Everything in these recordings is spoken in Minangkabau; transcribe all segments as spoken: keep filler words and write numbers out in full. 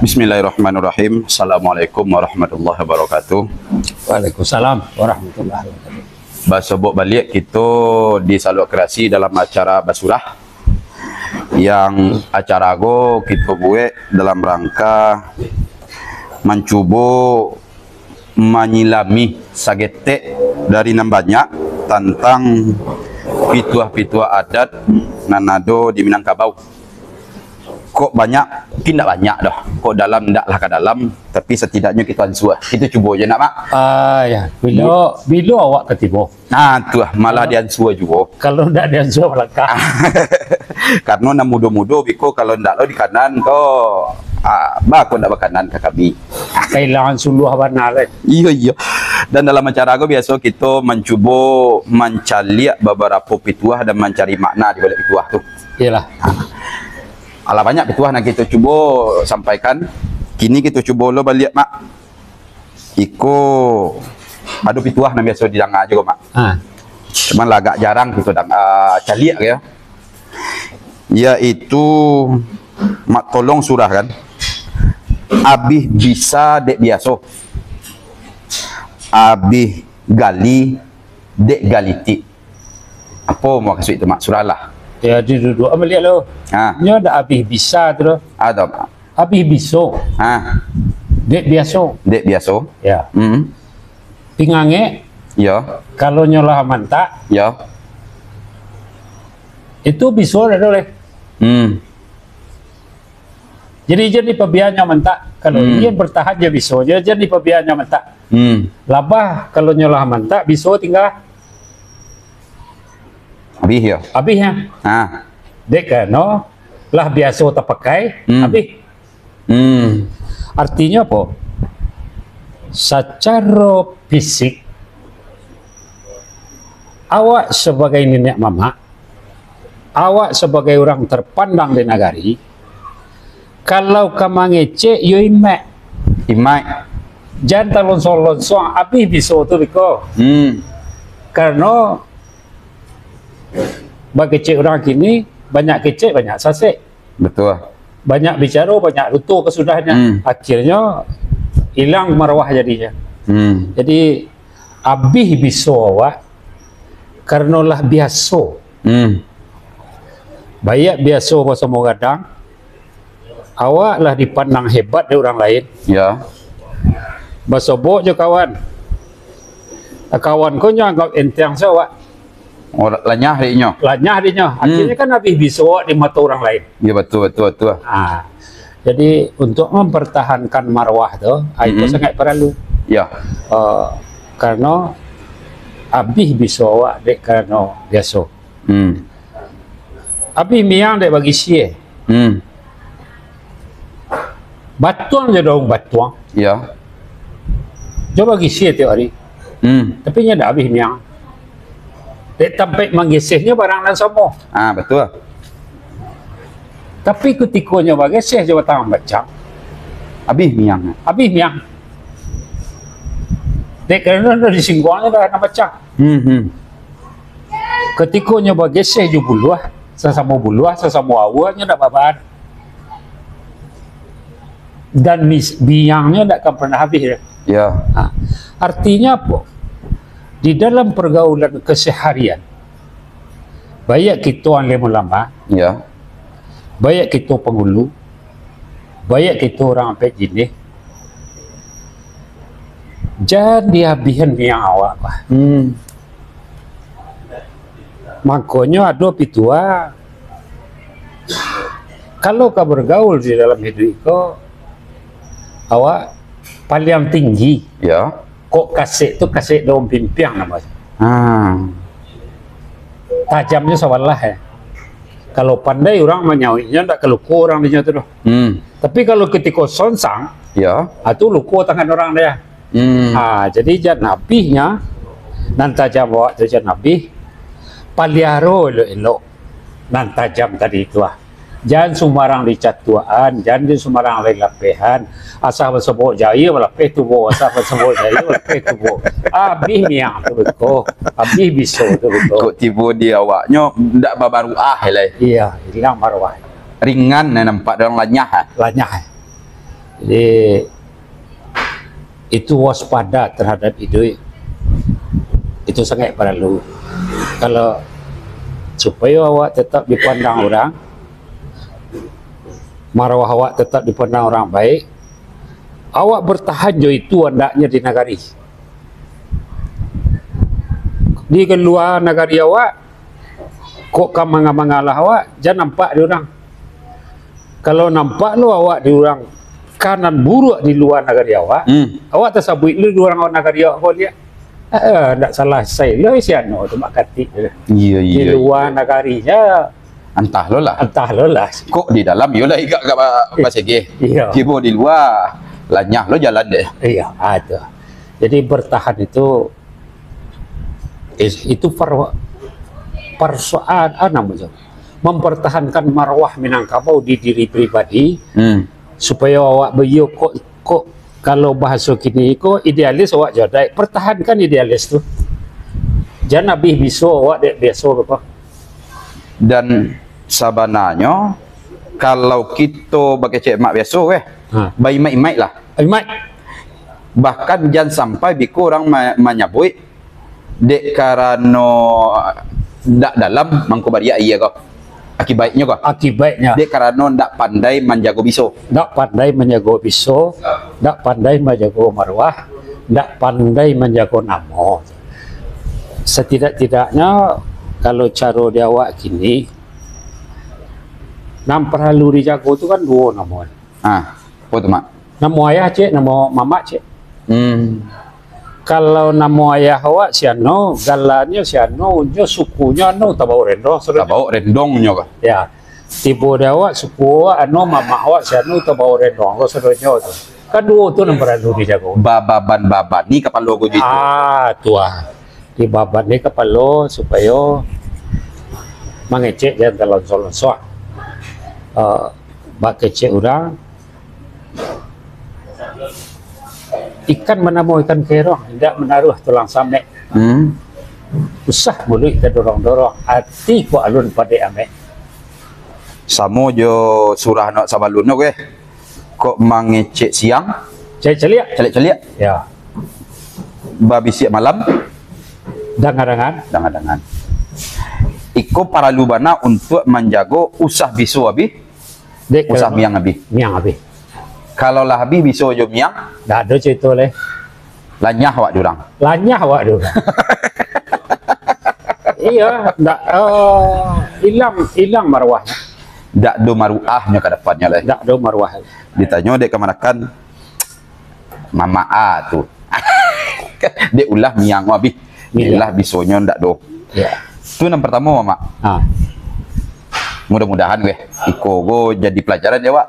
Bismillahirrahmanirrahim. Assalamualaikum warahmatullahi wabarakatuh. Waalaikumsalam warahmatullahi wabarakatuh. Basobok baliak kito di Saluak Kreasi dalam acara basurah, yang acara ko kito buek dalam rangka mancubo manyilami saketek dari nan banyak tantang pituah-pituah adat nan ado di Minangkabau. Kok banyak? Mungkin ndak banyak doh. Kok dalam, ndaklah ka dalam, tapi setidaknyo kito ansua. Kito cubo je nak, Mak. Ah, ya. Bilo, bilo awak ka tibo? Nah, tu lah, malah diansua juo. Kalau ndak diansua, malangkah. Karano nan mudo-mudo biko, kalau ndak lo dikanan ko, ah, baa kok ndak bakanan ka kami. Kailangan suluah bana kan. Iyo, iyo. Dan dalam acara ko biaso kito mancubo mancaliak babarapo pituah dan mancari makna di baliak pituah tu. Iyolah. Alah banyak pituah nan kito cubo sampaikan. Kini kito cubo lo baliak, Mak. Iko ado pituah nan biaso didanga juo, Mak. Ha. Cuman lah agak jarang kito dang-, ah, caliak yo. Yaitu, Mak, tolong surahkan. Abih bisa dek biaso. Abih gali dek galitik. Apo mukasuik tu, Mak? Surahlah. Ya, di duduk baliak lo. Ha. Nyo ndak abih bisa tu lo. Ado, Mak. Abih biso. Ha. Dek biaso. Dek biaso. Ya. Hmm. Pingangek. Ya. Kalau nyo lah mantak. Ya. Itu biso dah tu leh. Hmm. Jadi, jan dipabianyo mantak. Kalau Hmm. ingin bertahan, ya biso je, jan dipabianyo mantak. Hmm. Labah, kalau nyo lah mantak, biso tingga. Abih yo? Abih nyo. Ha. Dek karano lah biaso tapakai, Hmm. abih. Hmm. Artinyo apo? Sacaro fisik, awak sabagai niniak mamak, awak sabagai urang tarpandang di nagari, kalau ka mangecek, yo imaik. Imaik. Jan talonsong-lonsong, abih biso tu biko. Hmm. Karano bakecek urang kini, banyak kecek, banyak sasek. Betul. Banyak bicaro, banyak luto kasudahnyo. Hmm. Akhirnyo, ilang maruah jadinyo. Hmm. Jadi, abih biso awak, karano lah biaso. Hmm. Baiak biaso basamo gadang, awak lah dipandang hebat dek urang lain. Ya. Basobok jo kawan. Kawan ko nyo anggap enteng se awak. Oh, lanyah dek inyo. Lanyah dek inyo. Hmm. Akhirnyo kan abih biso awak di mato urang lain. Ya, betul, betul, betul. Ah. Jadi, untuk mempertahankan maruah tu, ah, itu Hmm. sangat paralu. Ya. Eh, karano abih biso awak dek karano biaso. Hmm. Abih miang dek bagisia. Hmm. Batuang jo daun batuang. Ya. Jo bagisia tiok ari. Hmm. Tapi nyo ndak abih miang. Dek tampek manggesehnyo barang nan samo. Ah, betul. Tapi kutiko nyo bageseh jo batang bacang. Abih miang. Abih miang. Dek karano nyo disingguangnyo batang bacang. Hmm, hmm. Kutiko nyo bageseh jo buluah, sasamo buluah, sasamo aua, nyo ndak babaan. Dan mis-, miangnyo ndak akan parnah abih. Ya. Ha. Artinyo apo? Di dalam pergaulan keseharian, baiak kito alim ulama, Ya. baiak kito pangulu, baiak kito urang ampek jinih, jan diabihan miang awak, bah. Hmm. Makonyo ado pituah, kalau ka bergaul di dalam hiduik ko, awak paliang tinggi. Ya. Kok kasek tu kasek daun pimpiang namonyo. Ha. Tajamnyo sabalah, eh. Kalau pandai urang manyauiknyo, ndak kaluko urang dinyo tu doh. Hmm. Tapi kalau kutiko sonsang, Ya. ah, tu luko tangan urang dia. Hmm. Ah, jadi jan abihnyo, nan tajam awak tu jan abih, paliaro elok-elok nan tajam tadi tu, ah. Jan sumbarang dicatuakan, jan sumbarang dilapehan. Asa basobok jaia balapeh tubo, asa basobok jaia balapeh tubo. Abih miang tu beko, abih biso tu beko. Kok tibo di awaknyo ndak babaruah lai. Iya, ilang maruah. Ringan, eh, nampak dalam lanyah, eh. Lanyah, eh. Jadi, itu waspada terhadap iduik, itu sangat paralu. Kalau supayo awak tatap dipandang urang, marwah awak tatap dipandang urang baik, awak bertahan jo itu andaknyo di nagari. Di lua nagari awak, kok ka manga-mangalah awak, jan nampak di urang. Kalau nampak lo awak di urang ka nan buruak di lua nagari awak, Hmm. awak tasabuik lo di urang nagari awak ko liak. Eh, ndak salah sai lo si anu tu mak katik tu. Iya, Di iya, lua iya. nagari nya Antah lo lah. Antah lo lah. Kok di dalam yo lah igak gak ba-, Iya. basegeh. Iya. Tibo di lua, lanyah lo jalan deh. Iya, ah, tu. Jadi bertahan itu, is-, itu par-, persoalan, ah, namanya, mempertahankan marwah Minangkabau di diri pribadi, Hmm. supaya awak baiyo kok, kok kalau bahaso kini ko idealis awak jadai, pertahankan idealis tu. Jan abih biso awak dek biaso ko. Dan sabananyo, kalau kito bakecek mak biaso, weh, Ha. baimaik-imaik lah. Imaik. Bahkan jan sampai biko urang ma-, manyabuik, dek karano dak dalam mangko bariak aia ko. Akibaiknyo ko. Akibaiknyo. Dek karano dak pandai manjago biso. Dak pandai manjago biso, dak pandai manjago maruah, dak pandai manjago namo. Satidak-tidaknyo, kalau caro di awak kini, nan paralu dijago tu kan duo namo. Ah, apo tu, Mak? Namo ayah, cek, namo mamak, cek. Hmm. Kalau namo ayah awak si anu, galanyo si anu, nyo sukunyo anu, Tabau Rendong, saudara. Tabau Rendongnyo kah? Ya. Tibo di awak, suku awak anu, mamak awak si anu, Tabau Rendong, saudara tu. Kan duo tu nan paralu dijago. Bababan-baban ni kapalo ko gitu. Ah, tu ah. Dibaban ni kapalo supayo mangecek jan talonsok-lonsok. Ah, bakecek urang, ikan manamo ikan kerong, indak manaruah tulang samek. Hmm. Usah muluik tadorong-dorong, ati kok alun padek amek. Samo jo surah nak sabalun tu, eh. Kok mangecek siang, Caliak-caliak. caliak-caliak. Ya. Babisiak malam, Dangan-dangan. dangan-dangan. Iko paralu bana untuak manjago usah biso abih, Dek usah kalau miang abih. Miang abih. Kalau lah abih biso jo miang, Dak ado cerito leh. Lanyah awak di urang. Lanyah awak di urang. Iya, ndak, eh, ilang, ilang maruahnyo. Dak do maruahnyo ka dapannyo leh. Dak do maruah. Ditanyo dek kamanakan, mamak a tu. Dek ulah miang abih. Iya. Dek ulah bisonyo ndak do. Ya. Tu nan partamo, Mak. Ha. Mudah-mudahan weh, iko go jadi pelajaran ya, Wak.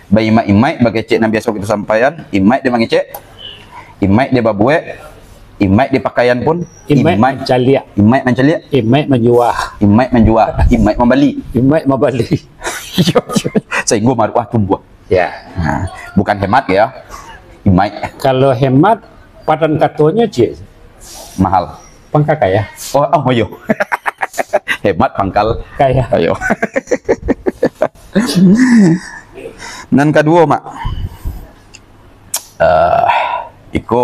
Baimaik-imaik bakecek nan biaso kito sampaian, imaik dek mangecek, imaik dek babuek, imaik dek pakaian pun, Imaik imaik, mancaliak. imaik mancaliak, Imaik manjuah. imaik manjuah, imaik mambali. Imaik mambali. Sahinggo maruah tumbuah. Ya. Nah, bukan hemat ya. Imaik. Kalau hemat, padan katonyo, cik. Mahal. Pangkal kaya. Oh, oh, iyo. Hemat pangkal Kaya. Ayo. Nan kaduo, Mak. Eh, iko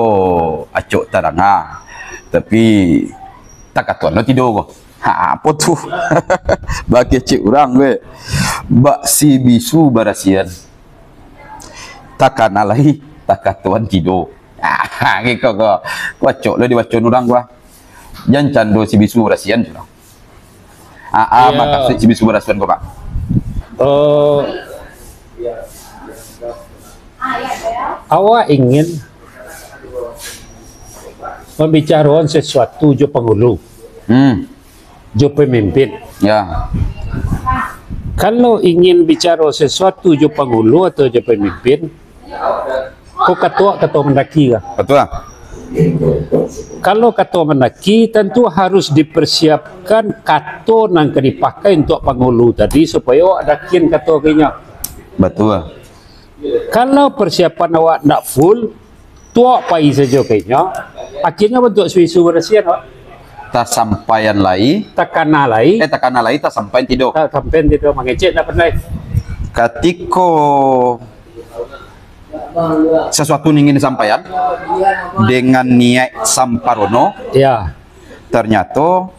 acok tadanga, tapi takatuan lo tido ko. Ha, apo tu? Bakecek urang be. Bak si bisu barasian. Takana lai, takatuan tido. Ah, iko ko. Ko acok lo dibaco urang ko. Jan cando si bisu barasian sudah. Ah, ah, Iyo. Makasuik si bisu barasian ko, Pak? Oh, awak ingin mambicaroan sesuatu jo pangulu, Hmm. jo pamimpin. Ya. Kalau ingin bicaro sesuatu jo pangulu atau jo pamimpin, ko kato, kato mandaki ka. Betul lah. Kalau kato mandaki, tantu harus dipersiapkan kato nan ka dipakai untuak pangulu tadi, supayo awak dakian kato ka inyo. Betul lah. Kalau persiapan awak ndak full, tuak pai sajo ka inyo, akhirnyo bantuak suisu barasian awak. Tasampaian lai. Takana lai. Eh, takana lai, tasampaian tido. Tasampaian tido, mangecek ndak pandai. Katiko Sasuatu nan ingin disampaian dengan niaik samparono, ya, ternyato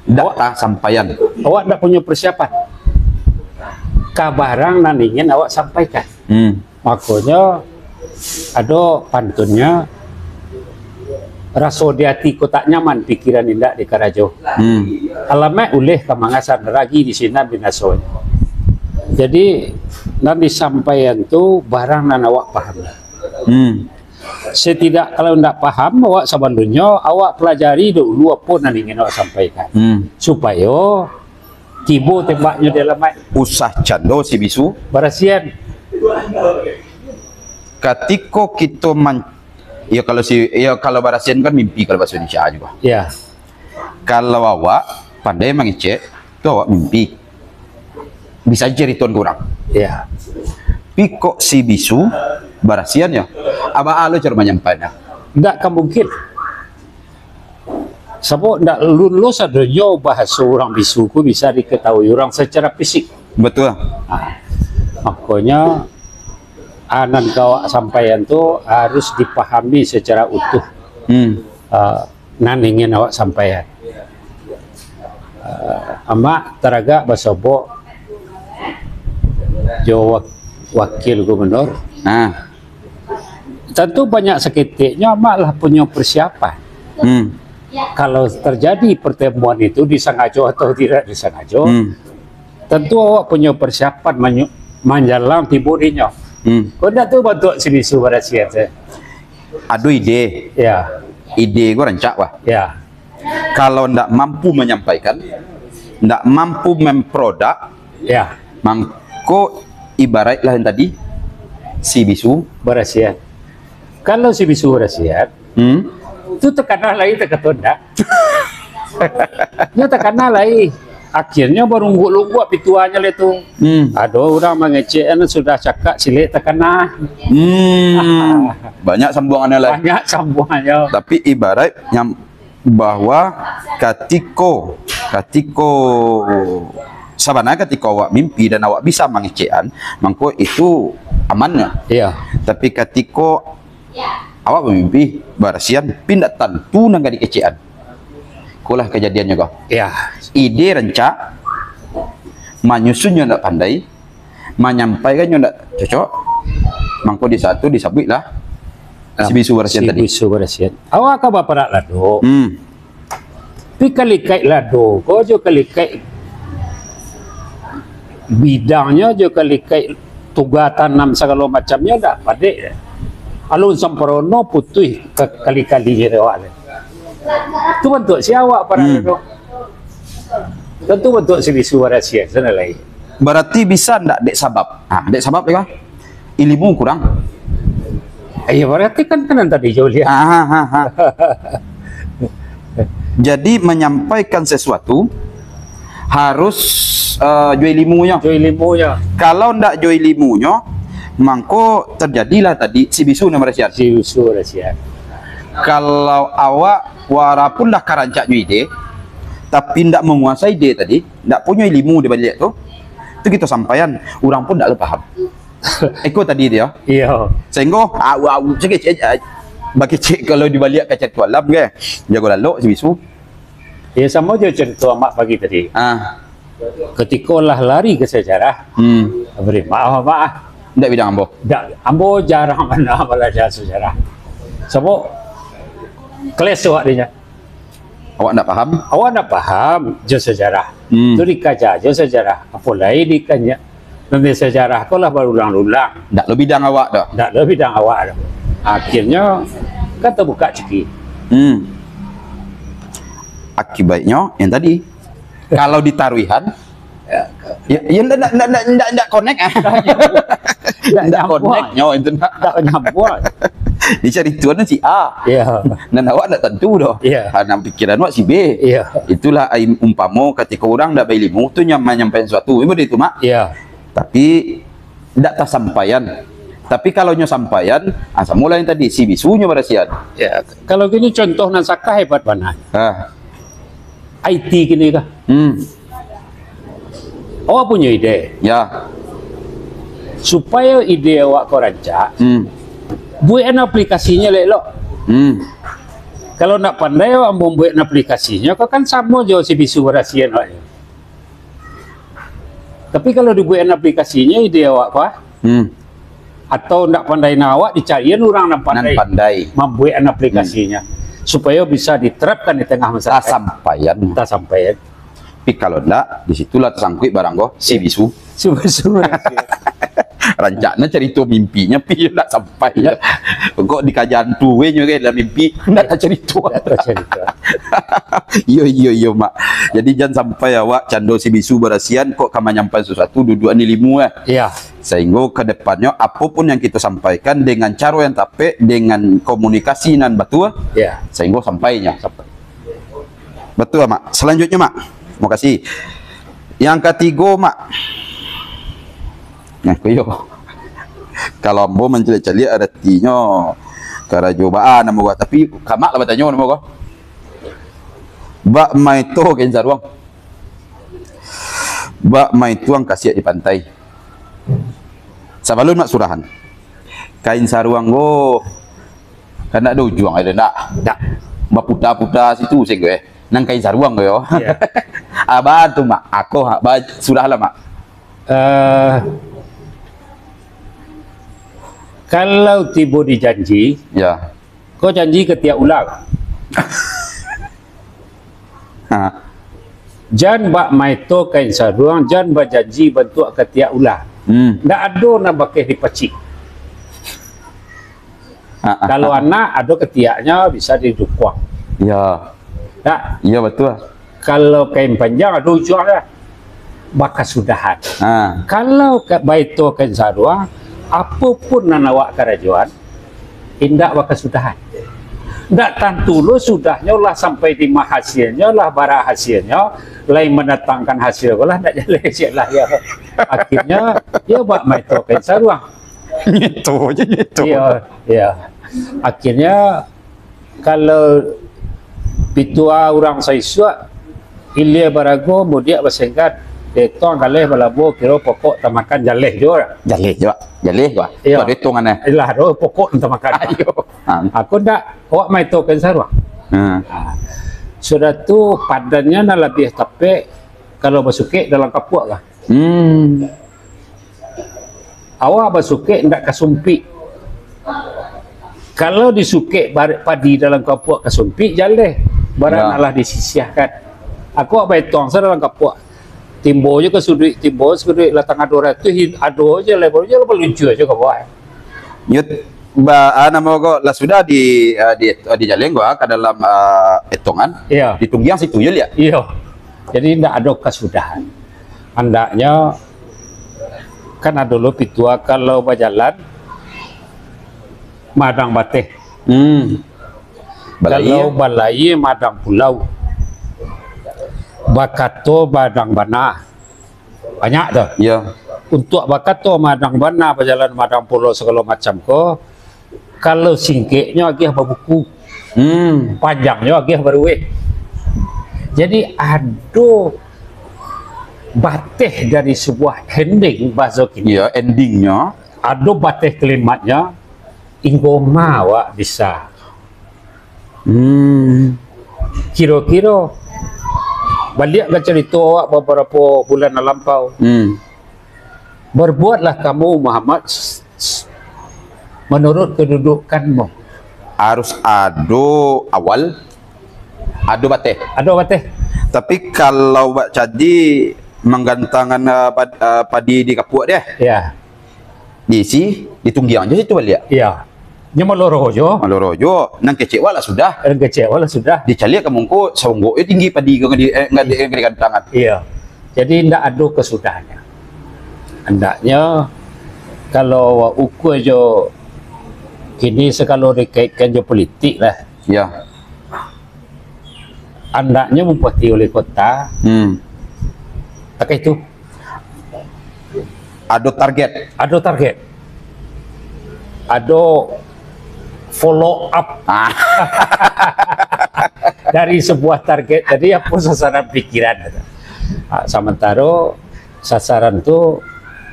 ndak tasampaian. Awak ndak punyo persiapan ka barang nan ingin awak sampaikan. Hmm. Makonyo, ado pantunnyo, raso di ati ko tak nyaman, pikiran indak dikarajo. Hmm. Alamaik uleh ka mangasan, ragi di sinan binasonyo. Jadi, nan disampaian tu barang nan awak pahami. Hmm. Setidak kalau ndak paham, awak sabantunnyo, awak pelajari dulu apo nan ingin awak sampaikan. Hmm. Supayo tibo tembaknyo di alamaik. Usah cando si bisu. Barasian. Katiko kito man-, yo, kalau si, yo, kalau barasian kan mimpi, kalau bahasa Indonesia juga. Ya. Kalau awak pandai mangecek, tu awak mimpi. Bisa ceritoan ka urang. Ya. Pi kok si bisu barasian yo? Aba alo caro manyampaiannyo. Ndak ka mungkin. Sabab ndak lulus sadonyo bahaso urang bisu ko bisa diketahui urang secara fisik. Betul. Ha. Makonyo, a, nan ka awak sampaian tu harus dipahami secara utuh. Hmm. A, nan ingin awak sampaian. A, amak taragak basobok jo wak-, wakil gubernur. Nah. Tantu banyak saketeknyo amak lah punyo persiapan. Hmm. Kalau terjadi pertemuan itu disangajo atau tidak disangajo, hmm, tantu awak punyo persiapan manyu-, manjalang tibo dinyo. Hmm. Kok ndak tu bantuak si bisu barasian tu? Ado ide. Ya. Ide ko rancak, bah. Ya. Kalau ndak mampu manyampaikan, ndak mampu memproduct, ya, mangko ibaraiklah yang tadi, si bisu. Barasian. Kalau si bisu barasian, hmm, tu takana lai, takato ndak? Nyo takana lai. Akhirnyo barungguak-lungguak pituahnyo lai tu. Hmm. Ado urang mangecek, anu, sudah cakak silek takana. Hmm. Banyak sambuangannyo lai. Banyak sambuangannyo. Tapi ibaraik nyam-, bahwa katiko, katiko, sabananyo katiko awak mimpi dan awak bisa mangecekan, mangko itu amannya. Iya. Tapi katiko awak bamimpi, barasian, pi ndak tantu nan ka dikecekan. Ikolah kajadiannyo ko. Iya. Ide rancak, manyusunnyo ndak pandai, manyampaikannyo ndak cocok, mangko di saat tu disabuiklah si bisu barasian tadi. Si bisu barasian. Awak ka baparak lado. Hmm. Tapi kalikaik lado ko jo kalikaik bidangnyo jo kalikaik tuga tanam sagalo macamnyo ndak padek. Alun samparono putuih ka-, kali-kali je awak tu. Tu bantuak si awak parak lado. Tantu bantuak si bisu barasian, sana lai. Barati bisa ndak dek sabab? Ha, dek sabab dek ilimu kurang. Iyo, barati kan, kan tadi jo liak. Ha, ha, ha, ha. Jadi, manyampaikan sasuatu harus, eh, jo ilimunyo. Jo ilimunyo. Kalau ndak jo ilimunyo, mangko terjadilah tadi si bisu nan barasian. Si bisu barasian. Kalau awak walaupun lah karancaknyo ide, tapi ndak manguasai ide tadi, ndak punyo ilimu di baliak tu, tu kito sampaian, urang pun ndak lah paham. Iko tadi tu yo. Iyo. Sahinggo, au, au, cek, cek, cek, bakecek kalau di baliak kaca tu alam ke, jago lalok si bisu. Iyo, samo jo carito amak pagi tadi. Ah. Katiko lah lari ka sajarah, hmm, bari maaf, maaf. Ndak bidang ambo. Ndak, ambo jarang bana balajar sajarah. Sabab kelas awak dinyo. Awak ndak paham? Awak ndak paham jo sajarah. Hmm. Tu dikaja jo sajarah. Apo lai dikanya, nan sajarah ko lah barulang-ulang. Ndak lo bidang awak doh. Ndak lo bidang awak doh. Akhirnyo, kan tabukak ciki. Hmm. Akibatnyo, yang tadi, kalau ditaruihan, ya, ya, ndak, ndak, ndak, ndak, ndak connect, ah. Ndak, ndak nyambung. Connect nyo itu, ndak. Ndak nyambung. Dicaritoan si A. Ya. Nan awak ndak tantu doh. Ya. Ha, nan pikiran awak si B. Ya. Itulah ai umpamo katiko urang ndak bailimu tu nyaman nyampaian suatu. Memang itu, Mak. Ya. Tapi ndak tasampaian. Tapi kalau nyo sampaian, ah, samolah yang tadi, si bisunyo barasian. Ya, kalau gini contoh nan sakah hebat bana. Ah. I T kini kah? Hmm. Awak punyo ide. Ya. Supayo ide awak ko rancak, hmm, Buekan aplikasinyo elok-elok. Hmm. Kalau ndak pandai awak mambuek aplikasinyo, ko kan samo jo si bisu barasian awak. Tapi kalau dibuekan aplikasinyo, ide awak ko, ah, Hmm. atau ndak pandai na awak, dicarian urang nan Nan pandai pandai. mambuekan aplikasinyo, Hmm. supayo bisa diterapkan di tangah masyarakat. Tasampaian. Tasampaian. Tapi kalau ndak, di situlah tasangkuik barang ko, si bisu. Si bisu. Rancaknyo carito mimpinyo, pi ndak sampai. Ndak. Kok dikaja antu we nyo kan dalam mimpi, ndak tacarito. Ndak tacarito. Iyo, iyo, iyo, Mak. Jadi, jan sampai awak cando si bisu barasian, kok ka manyampai sasuatu, duduak ni limu, eh. Iya. Sahinggo ka depannyo, apo pun yang kito sampaikan dengan caro yang tapek, dengan komunikasi nan batua, Iya. sahinggo sampainyo. Sampai. Batua, Mak. Salanjuiknyo, Mak. Makasih. Yang katigo, Mak. Nah, ko iyo. Kalau ambo mancaliak-caliak, aratinyo karajo baa namo ko. Tapi, ka Mak lah batanyo namo ko. Bak ma eto kain saruang. Bak ma ituang kasiak di pantai. Sabalun Mak surahan. Kain saruang ko, kan ndak ado ujuang ado ndak? Ndak. Baputa-puta situ sing ko, eh. Nan kain saruang ko yo. Iya. Aba tu, Mak. Ako, ha, ba-, surahlah, Mak. Eh, kalau tibo di janji, Ya. ko janji katiak ula. Ha. Jan bak maeto kain saruang, jan bajanji bantuak katiak ula. Hmm. Ndak ado nan bakeh dipacik. Ha, ha, Kalau ha. anak ado katiaknyo bisa didukuang. Ya. Tak? Ya, batua. Kalau kain panjang ado ujuang lah. Bakasudahan. Ha. Kalau ka-, baeto kain saruang, apo pun nan awak karajoan, indak bakasudahan. Ndak tantu lo sudahnyo lah sampai di ma hasilnyo, lah bara hasilnyo, lai mandatangkan hasil ko lah, ndak jaleh ciek lah, ya. Akhirnyo, ya, bak maeto kain saruang. Nyeto je, nyeto. Iya, iya. Akhirnyo, kalau pitua urang saisuak, ilia barago, mudiak basenggan, detong galeh balabo, kiro pokok tamakan jaleh juo. Jaleh juo, jaleh juo. Iya. Tuh, detong aneh. Ilah, doh, pokok tamakan. Ayo. Ha. Aku ndak, awak maeto kain saruang. Ha. Ha. Sudah tu, padannyo nan labiah tapek, kalau basukek dalam kapuak lah. Hmm. Awak basukek ndak ka sumpik. Kalau disukek bar-, padi dalam kapuak ka sumpik, jaleh. Barang Ya. alah disisiahkan. Aku awak baetong sa dalam kapuak. Timbo je ka suduik, timbo suduik lah tangah duo ratuih, hin-, ado je lah, baru je lah baluncur je ka bawah. Yo, ba-, ah, namo ko lah sudah di, ah, di, ah, dijaleh ko, ah, ka dalam, ah, etongan. Iya. Ditunggiang situ je liak. Iya. Jadi, ndak ado kasudahan. Andaknyo, kan ado lo pitua, kalau bajalan, madang bateh. Hmm. Balayia. Kalau balayia, madang pulau. Bakato, madang bana. Banyak tu. Ya. Untuak bakato madang bana, bajalan madang pulau, sagalo macam ko, kalau singkeknyo agiah babuku, Hmm. panjangnyo agiah barueh. Jadi, ado bateh dari sabuah ending, bahaso kini. Ya, endingnyo. Ado bateh kalimatnyo, inggo ma awak bisa. Hmm. Kiro-kiro, baliak ka carito awak babarapo bulan nan lampau. Hmm. Berbuatlah kamu, Muhammad, s-, s-, menurut kedudukanmu. Harus ado awal, ado bateh. Ado bateh. Tapi kalau bak caji manggantangan, ah, pad-, ah, padi di kapuak deh. Ya. Diisi, ditunggiang je situ baliak. Iya. Nyo maloro jo. Maloro jo. Nan kecek wak lah sudah. Nan kecek wak lah sudah. Dicaliak ka mungko, saunggok je tinggi padi ko di, eh, ngan di, ngan di gantangan. Iya. Jadi, ndak ado kasudahnyo. Andaknyo, kalau ukua jo kini, sagalo dikaitkan jo politik lah. Iya. Andaknyo bupati wali kota, Hmm. takah itu, Ado target. ado target, ado follow up Ah. dari sebuah target tadi, apo sasaran pikiran. Ah, samantaro sasaran tu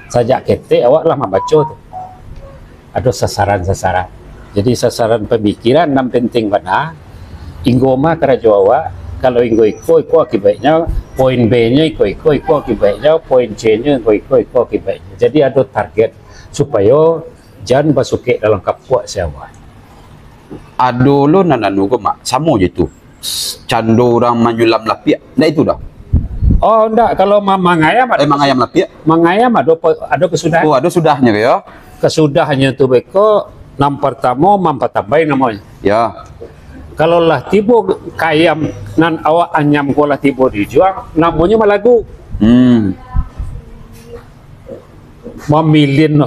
sajak ketek awak lah mambaco tu. Ado sasaran-sasaran. Jadi, sasaran pamikiran nan penting bana, inggo ma karajo awak, kalau inggo iko, iko akibaiknyo, poin B-nyo iko, iko, iko akibaiknyo, poin C-nyo iko, iko, iko akibaiknyo. Jadi, ado target supayo jan basukek dalam kapuak si awak. Ado lo nan anu ko, Mak, samo je tu. Cando urang manyulam lapiak. Ndak itu doh? Oh, ndak. Kalau ma-, mangayam ado. Eh, mangayam lapiak? Mangayam ado pe-, ado kasudahan. Oh, ado sudahnyo ko yo? Kasudahnyo tu beko, nan partamo mampatambai namonyo. Ya. Kalau lah tibo ka ayam nan awak anyam ko lah tibo di ujuang, namonyo malagu. Hmm. Mamilin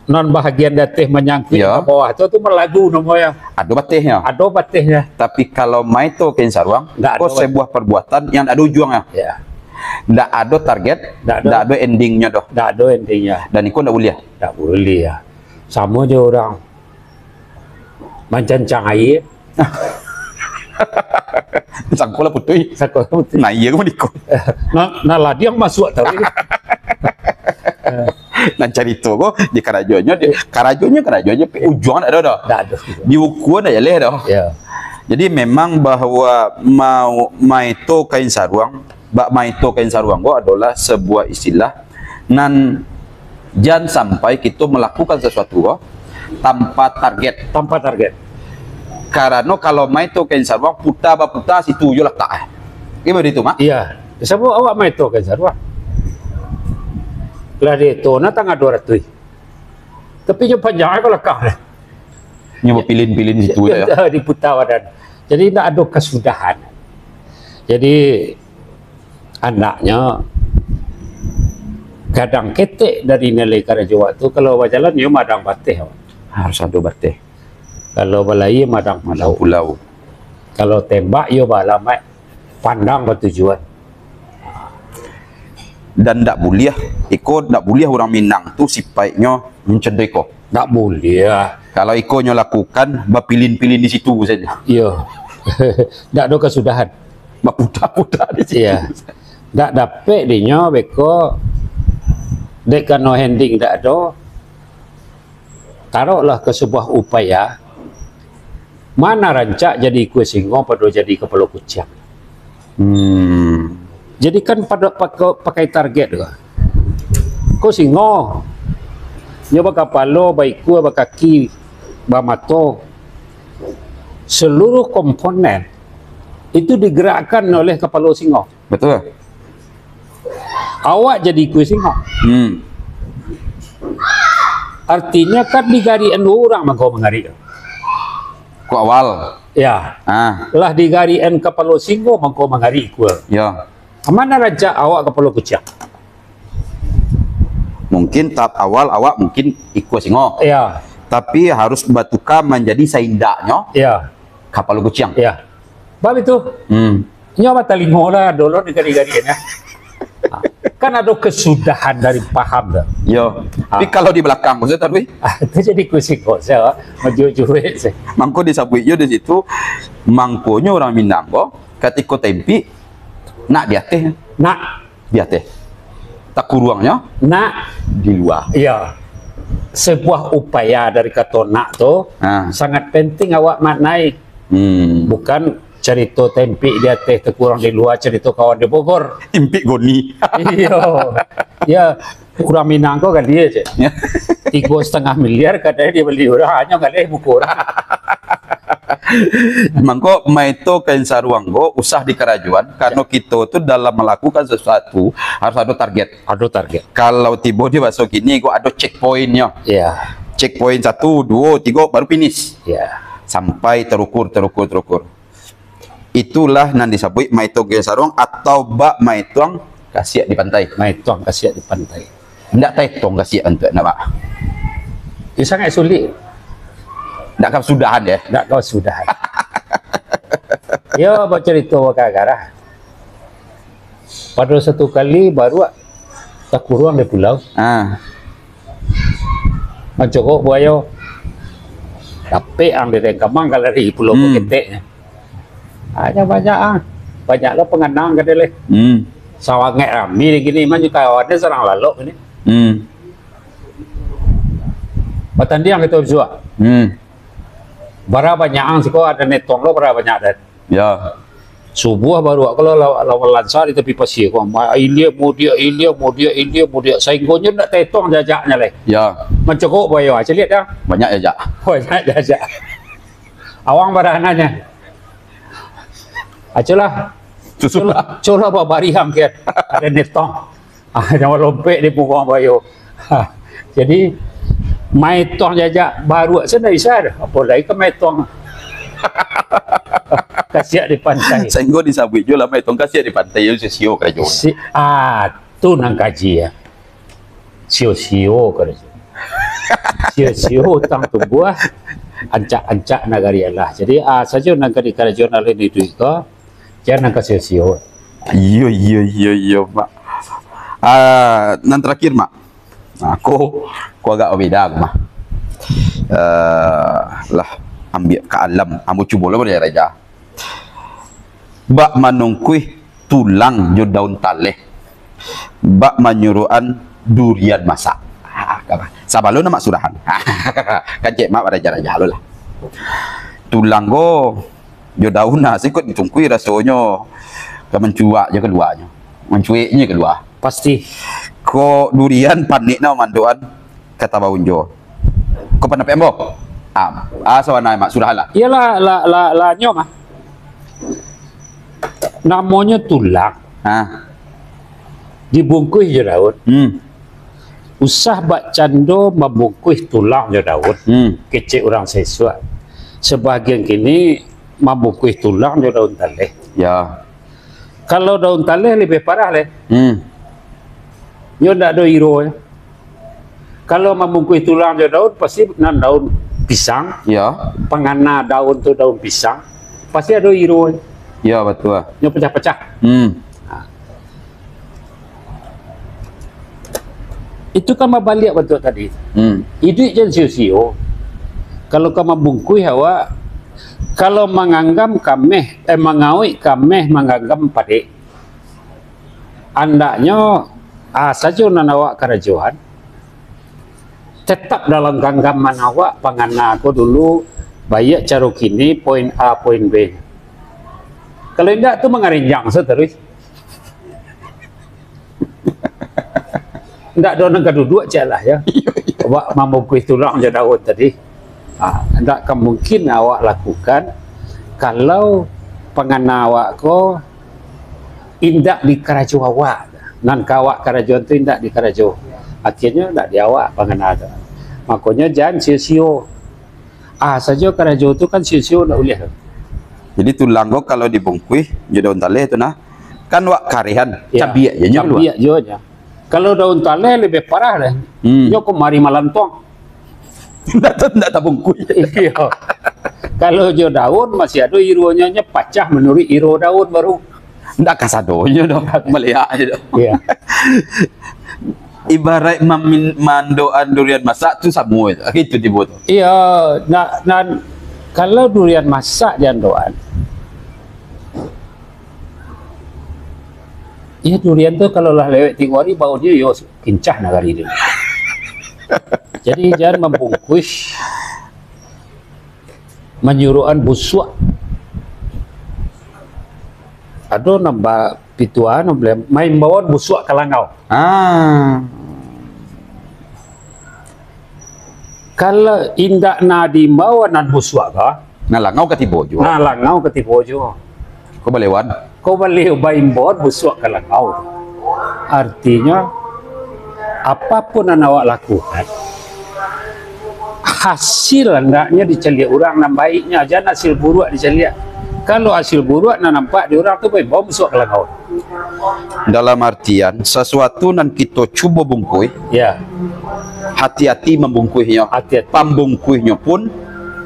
nan bahagian di ateh manyangkuik Ya. ka bawah tu, tu malagu namonyo. Ado batihnyo. Ado batihnyo. Tapi kalau maito kain saruang, Ndak ado ko bat- sebuah perbuatan yang ndak ado ujuangnyo. Ya. Ndak ado target, Ndak ado. ndak ado endingnyo doh. Ndak ado endingnyo. Dan iko ndak buliah. Ndak buliah. Samo jo urang mancancang aia. Sangko lah putuih. Sangko lah putuih. Nah, iyo, kan iko. Nah, nah, ladiang masuak tau. Nan carito ko, di karajonyo, di, karajonyo, karajonyo, ujuang ndak ado doh. Ndak ado. Di ukua ndak jaleh doh. Ya. Jadi, memang bahwa mau maito kain saruang, bak maito kain saruang ko adolah sebuah istilah nan jan sampai kito melakukan sesuatu ko tanpa target. Tanpa target. Karano kalau maito kain saruang, puta baputa situ jo latak. Gimana itu, Mak? Iya. Sabab awak maito kain saruang. Lah di itu, nah tangah dua ratus. Tapi nyo panjang ai ka balakang. Nyo bapilin-pilin situ, ya. Diputa badan. Jadi, ndak ado kasudahan. Jadi, andaknyo gadang ketek dari nilai karajo awak tu, kalau bajalan, yo madang bateh awak. Harus ado bateh. Kalau balayia, madang Madang pulau. pulau. Kalau tembak, yo baalamat, pandang batujuan. Dan ndak buliah, iko ndak buliah urang Minang tu sipaiknyo macam tu iko. Ndak buliah. Kalau iko nyo lakukan, bapilin-pilin di situ sajo. Iyo. Ndak ado kasudahan. Baputa-puta di situ. Iya. Ndak dapek dinyo beko, dek kano ending ndak ado. Taroklah ka sabuah upaya, ma nan rancak jadi ikua singo pado jadi kapalo kuciang. Hmm. Jadi kan pado pako-, pakai target ko. Ko singo, nyo bakapalo, baikua, bakaki, bamato. Seluruh komponen itu digerakkan oleh kapalo singo. Betul. Awak jadi ikua singo. Hmm. Artinyo kan digarikan urang mangko mangarik. Ko awal. Ya. Ah. Lah digarikan kapalo singo mangko mangarik ikua. Ya. Ma nan rancak awak kapalo kuciang? Mungkin tahap awal awak mungkin ikua singo. Ya. Tapi harus batuka manjadi saindaknyo Ya. kapalo kuciang. Ya. Bab itu. Hmm. Nyo batalingo lah dulu digari-gari nyo. Kan ado kasudahan dari paham tu. Yo. Ah. Tapi kalau di balakang, maksud tadi? Ah, itu jadi kusi kok, saya majuik-juik sih. Mangko disabuik yo di situ, mangkonyo urang Minang ko, katiko tempik, nak di ateh. Nak. Di ateh. Takuruangnyo? Nak. Di lua. Iya. Sebuah upaya dari kato nak tu, Ah. sangat penting awak maknai. Hmm. Bukan carito tempik di ateh takuruang di lua, carito kawan di Bogor. Impik goni. Iyo. Ya, urang Minang ko gali aja. Ya. Tigo setengah miliar kadai dibali urang, hanyo gali muko urang. Mangko maito kain saruang ko usah dikarajoan, karano kito tu dalam malakukan sesuatu harus ado target. Ado target. Kalau tibo di baso kini ko ado checkpointnyo. Iya. Checkpoint satu, duo, tigo, baru finish. Iya. Sampai terukur, terukur, terukur. Itulah nan disabuik maitong kain saruang atau bak maitong kasiak di pantai. Maitong kasiak di pantai. Ndak taetong kasiak bantuak ndak, Mak? Itu sangat sulit. Ndak kasudahan, ya? Ndak kasudahan. Yo, bacarito bakagara. Pado satu kali baruak takuruang di pulau. Ah. Mancogok buayo. Dapek ang di Dengkamang, kalau di Pulau Hmm. Ketek. Hanya banyak ang. Banyaklah penganang ka dia leh. Hmm. Sawangek rami di gini, mah kawannya sarang lalok ini. Hmm. Batandiang kita bisuak. Hmm. Bara banyak ang siko ado netong lo, bara banyak dan. Ya. Subuah baruak ko lawan, lawan lansa di tapi pasia ko. Ma-, ilia mudiak, ilia mudiak, ilia mudiak. Sainggo nyo ndak taetong jajaknyo lai. Ya. Mancokok buayo. Aca liek dah. Banyak jajak. Banyak jajak. Awang bara anaknyo. Aculah. Susulah. Culah babariang kian. Ado netong. Ah, jangan lompek di pungguang bayo. Ha, jadi, maetong jajak baruak se ndak bisa doh. Apo lai ka maetong kasiak di pantai. Sainggo disabuik juo lah maetong kasiak di pantai, yo sio-sio karajo. Si, ah, tu nan kaji, ya. Sio-sio karajo. Sio-sio utang tumbuah, ancak-ancak nagari Allah. Jadi, ah, sajo nan ka dikarajo nan lain di duit ko, jan nan ka sio-sio. Iyo, iyo, iyo, iyo, Mak. Ah, nan terakhir, Mak. Nah, ko, ko agak babeda ko, Mak. Eh, lah, ambiak ka alam. Ambo cubo lah baraja-raja. Bak manungkuih tulang jo daun taleh. Bak manyuruakan durian masak. Ah, ka-, sabalun Mak surahan. Kan cek Mak baraja-raja lo lah. Tulang ko jo daun nah, sikok ditungkui rasonyo ka mancuak jo kaluanyo. Mancueknyo kalua. Pasti. Ko durian panek nah mandoan kata baunjo. Ko pandapek ambo. Ah, ah, sawana Mak surahan lah. Iyolah, lah, lah, lah, nyo mah. Namonyo tulang. Ha. Dibungkuih jo daun. Hmm. Usah bak cando mambungkuih tulang jo daun. Hmm. Kecek urang saisuak. Sabagian kini mambungkuih tulang jo daun taleh. Ya. Kalau daun taleh labiah parah lai. Hmm. Nyo ndak ado ironyo. Kalau mambungkuih tulang jo daun, pasti nan daun pisang, ya, pangana daun tu daun pisang, pasti ado ironyo. Ya, batua. Nyo pacah-pacah. Hmm. Ha. Itu kan babaliak bantuak tadi. Hmm. Iduik jan sio-sio. Kalau ka mambungkuih awak, kalau manganggam kameh, eh, mangauik kameh, manganggam padek. Andaknyo, ah, sajo nan awak karajoan, tetap dalam ganggaman awak, pangana ko dulu, baiak caro kini, poin A, poin B. Kalau indak tu mangarinjang saterus. Indak ado nan ka duduak cek lah, ya. Iyo, iyo. Awak mambungkuih tulang jo daun tadi. Ah, indak ka mungkin awak lakukan kalau pangana awak ko indak dikarajo awak. Nan ka awak karajoan tu indak dikarajo. Akhirnyo indak di awak pangana tu. Makonyo jan sio-sio. Ah, sajo karajo tu kan sio-sio ndak uleh. Jadi tulang ko kalau dibungkuih jo daun taleh tu nah, kan wak karehan, ya, cabiak je nyo kalua. Cabiak je nyo. Kalau daun taleh labiah parah deh. Hmm. Nyo kamari malantuang. Ndak ta-, ndak tabungkuih. Iyo. Kalau jo daun masih ado ironyo, nyo pacah manuruik iro daun baru. Ndak kasadonyo doh, maliek je doh. Iyo. Ibarat mamin-, mandoan durian masak tu samo itu. Itu tibo tu. Iyo, nak, nan, kalau durian masak di andoan, iyo, durian tu kalau lah lewat tigo hari, baunyo, iyo, kincah nagari tu. Jadi, jan mambungkuih manyuruakan busuak. Ado namba pituahan, maimbaoan busuak ka langau. Ah. Kalau indak na diimbau nan busuak ka, na langau ka tibo juo. Na langau ka tibo juo. Ko balewan. Ko balew baimbau busuak ka langau. Artinyo, apapun nan awak lakukan, hasil andaknyo dicaliak urang nan baiknyo, jan hasil buruak dicaliak. Kalau hasil buruak nan nampak di urang tu, baimbau busuak ka langau. Dalam artian, sasuatu nan kito cubo bungkuih, ya, hati-hati mambungkuihnyo. Hati-hati. Pambungkuihnyo pun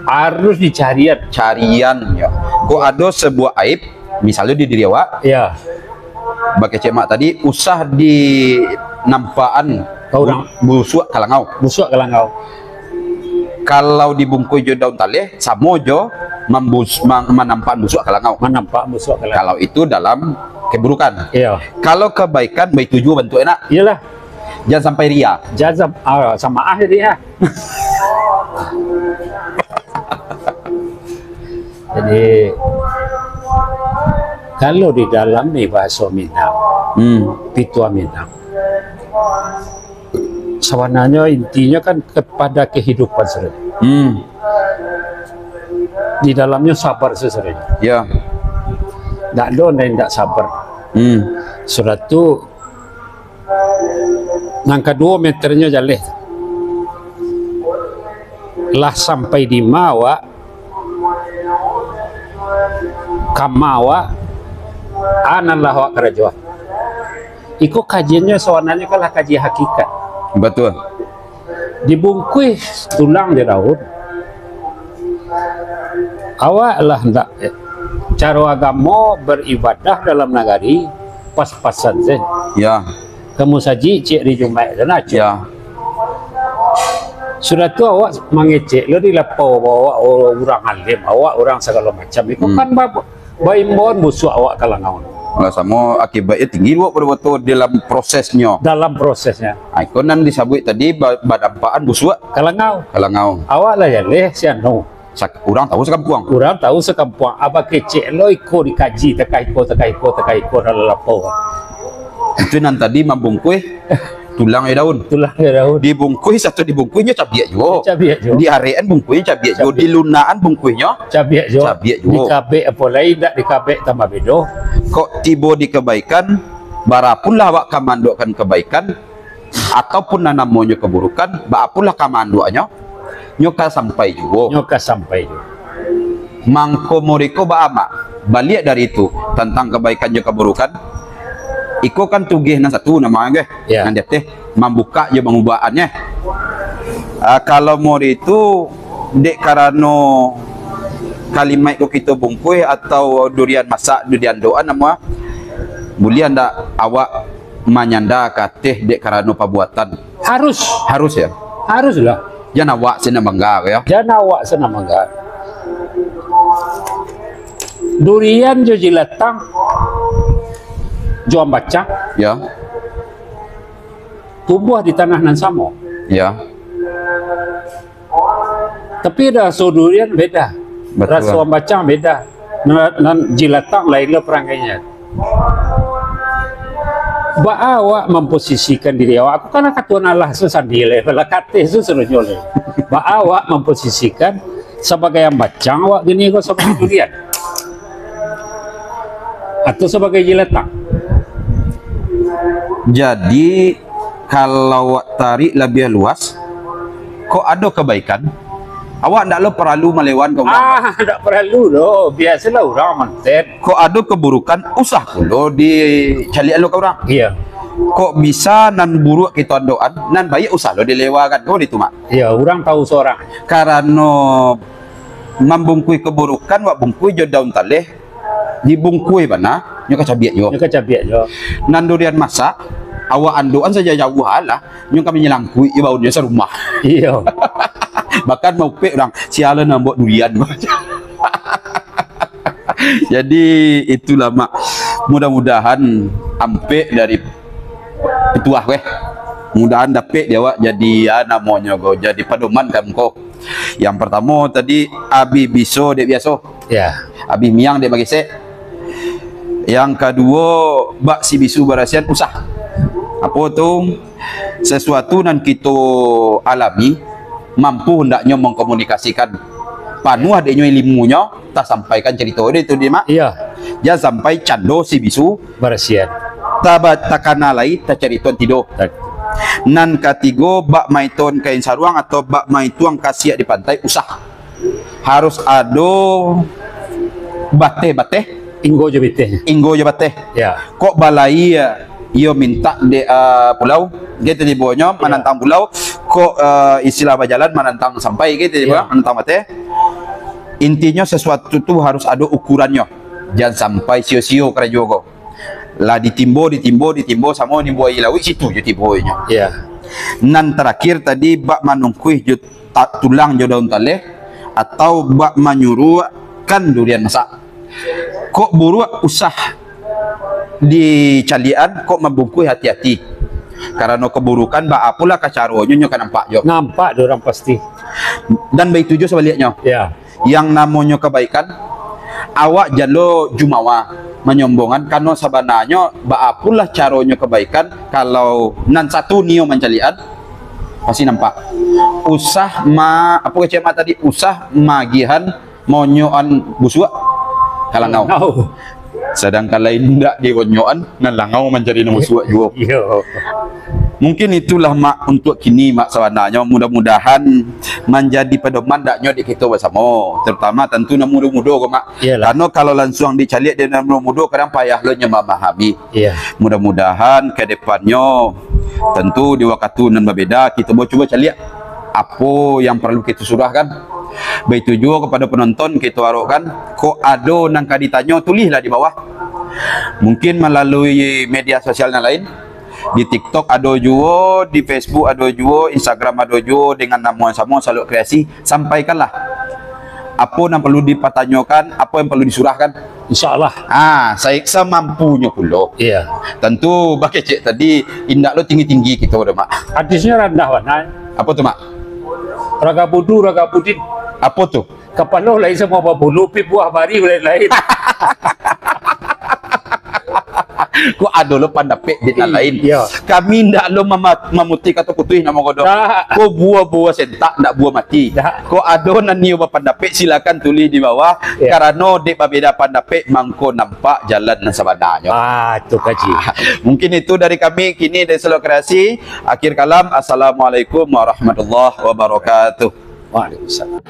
harus dicarian. Carian, ya. Kok ado sabuah aib, misalnyo di diri awak, ya, bakecek mak tadi, usah dinampakan ka urang. Bu-, busuak ka langau. Busuak ka langau. Kalau dibungkuih jo daun taleh, samo jo mambus-, mang-, manampakan busuak ka langau. Manampakan busuak ka langau. Kalau itu dalam keburukan. Iyo. Kalau kebaikan, baituju bantuak enak. Iyolah. Jan sampai ria. Jan sam-, ah, samo ah ria. Jadi, kalau di dalam ni bahaso Minang, hmm, pituah Minang, sabananyo intinyo kan kepada kehidupan sajo. Hmm. Di dalamnyo sabar sajo. Ya. Ndak ado nan indak sabar. Hmm. Sudah tu, nan kaduo meternyo jaleh. Lah sampai di ma awak, kama awak, a nan lah awak karajoan. Iko kajiannyo sabananyo kan lah kaji hakikat. Batua. Dibungkuih tulang jo daun. Awak lah ndak, eh, caro agamo baribadah dalam nagari pas-pasan se. Ya. Ka musajik ciek ari Jumaik tu nah, cuk. Ya. Sudah tu awak mangecek lo di lapau bahwa awak urang alim, awak urang sagalo macam. Iko, hmm, kan ba-, baimbauan busuak awak ka langau. Lah samo akibatnyo tinggi juo pado batua dalam prosesnyo. Dalam prosesnyo. Ah, iko nan disabuik tadi ba-, badampakan busuak ka langau. Ka langau. Awak lah jaleh si anu. Sak-, urang tahu sakampuang. Urang tahu sakampuang. Abah kecek lo iko dikaji, takah iko, takah iko, takah iko, dalam lapau. Itu nan tadi mambungkuih tulang jo daun. Tulang jo daun. Dibungkuih, satu dibungkuihnyo cabiak juo. Cabiak juo. Diarekan bungkuihnyo cabiak juo. Cabiak. Dilunakan bungkuihnyo cabiak juo. Cabiak juo. Dikabek apo lai, indak dikabek tambah bedo. Kok tibo di kebaikan, barapolah awak ka manduakkan kebaikan, ataupun nan namonyo keburukan, baapolah ka manduaknyo, nyo ka sampai juo. Nyo ka sampai juo. Mangko muriko baa, Mak? Baliak dari itu, tantang kebaikan jo keburukan, iko kan tugeh nan satu namonyo, geh? Ya. Nan di ateh, mambukak jo mangubakannyo. Ah, kalau mode itu, dek karano kalimaik ko kito bungkuih atau durian masak, durian doan, namo, buliah ndak awak manyanda ka ateh dek karano pabuatan? Harus. Harus, ya? Haruslah. Jan awak se nan bangga, ya? Jan awak se nan bangga. Durian jo jilatang, jo ambacang, ya, tumbuah di tanah nan samo. Ya. Tapi raso durian beda. Batua. Raso ambacang beda. Nan, nan jilatang lain lo parangainyo. Baa awak mamposisikan diri awak? Aku kan lah ka Tuhan Allah se sandiri, lah ka ateh se sadonyo lai. Baa awak mamposisikan sabagai ambacang awak kini ko sabagai durian? Atau sabagai jilatang? Jadi, kalau awak tarik labiah luas, kok ado kebaikan, awak ndak lo paralu malewankan urang. Ah, ndak paralu doh. Biasolah urang manten. Kok ado keburukan, usah pulo dicaliak lo ka urang. Iya. Kok bisa nan buruak kito andokan, nan baiak usah lo dilewakan. Kok itu, Mak? Iya, urang tahu sorang. Karano mambungkuih keburukan, awak bungkuih jo daun taleh, dibungkuih bana, nyo ka cabiak juo. Nyo ka cabiak juo. Nan durian masak, awak andokan sajo jauah lah, nyo ka manyalangkuik jo baunnyo sarumah. Iyo. Bahkan maupek urang, "Sia lah nan mambuek durian." Jadi, itulah, Mak. Mudah-mudahan ampek dari pituah ko, eh. Mudahan dapek di awak jadi, ah, namonyo ko, jadi padoman ka ambo. Yang partamo tadi, abih biso dek biaso. Ya. Abih miang dek bagesek. Yang kaduo, bak si bisu barasian usah. Apo tu? Sesuatu nan kito alami, mampu hendaknyo mangkomunikasikan. Panuah dek nyo ilimunyo, tasampaikan carito dek tu, Mak. Iya. Jan sampai cando si bisu barasian. Taba-, takana lai, tacaritoan tido. Tak. Nan katigo, bak maiton kain saruang atau bak maituang kasiak di pantai, usah. Harus ado bateh-bateh. Inggo jo bateh. Inggo jo bateh. Ya. Kok balai, iyo mintak dek, ah, pulau, gitu tibonyo, ya, manantang pulau. Kok, ah, istilah bajalan manantang sampai, gitu tibo, ya, manantang bateh. Intinyo, sesuatu tu harus ado ukurannyo. Jan sampai sio-sio karajo ko. Lah ditimbo, ditimbo, ditimbo, samo nimbo aia lauik, situ jo tibonyo. Ya. Nan tarakhir tadi, bak manungkuih jo ta-, tulang jo daun taleh, atau bak manyuruakkan durian masak. Kok buruak usah dicaliakan, kok mambungkuih hati-hati. Karano keburukan, baapolah ka caronyo, nyo ka nampak jo. Nampak dek urang pasti. Dan baitu jo sabaliaknyo. Ya. Yang namonyo kebaikan, awak jan lo jumawa manyombongan, karano sabananyo baapolah caronyo kabaikan, kalau nan satu nio mancaliakan, pasti nampak. Usah ma-, apo kecek mak tadi, usah maagiahan maonyokan busuak ka langau. Langau. Sadangkan lain indak dikonyokan, nan langau mancari nan busuak juo. Iyo. Mungkin itulah, Mak, untuk kini, Mak, sabananyo. Mudah-mudahan manjadi padoman daknyo di kito basamo. Terutama tantu nan mudo-mudo ko, Mak. Iyolah. Karano kalau lansuang dicaliak dari nan mudo-mudo, kadang payah lo nyo mamahami. Iya. Mudah-mudahan ka depannyo, tantu di wakatu nan babeda, kito bacubo caliak apo yang paralu kito surahkan. Baitu juo kapado panonton, kito arokkan, kok ado nan ka ditanyo, tulihlah di bawah. Mungkin malalui media sosial nan lain, di TikTok ado juo, di Facebook ado juo, Instagram ado juo, dengan namo yang samo, Salok Kreasi. Sampaikanlah apo nan paralu dipatanyokan, apo yang paralu disurahkan. Insya Allah. Ah, sa-, samampunyo pulo. Iya. Tantu bakecek tadi, indak lo tinggi-tinggi kito doh, Mak. Hadisnyo randah bana. Apo tu, Mak? Raga budu, raga budin. Apo tu? Kapalo lain samo babulu, pi buah bari lain-lain. Kok ado lo pandapek di nan lain? Iya. Kami ndak lo mama-, mamutih kato putuih namo ko doh. Ndak. Ko buah-buah sentak, ndak buah mati. Ndak. Kok ado nan nio bapandapek, silakan tulih di bawah. Iya. Karano dek babeda pandapek, mangko nampak jalan nan sabananyo. Ah, tu kaji. Ah, mungkin itu dari kami kini dari Salok Kreasi. Akhir kalam, assalamualaikum warahmatullahi wabarakatuh. Waalaikumsalam.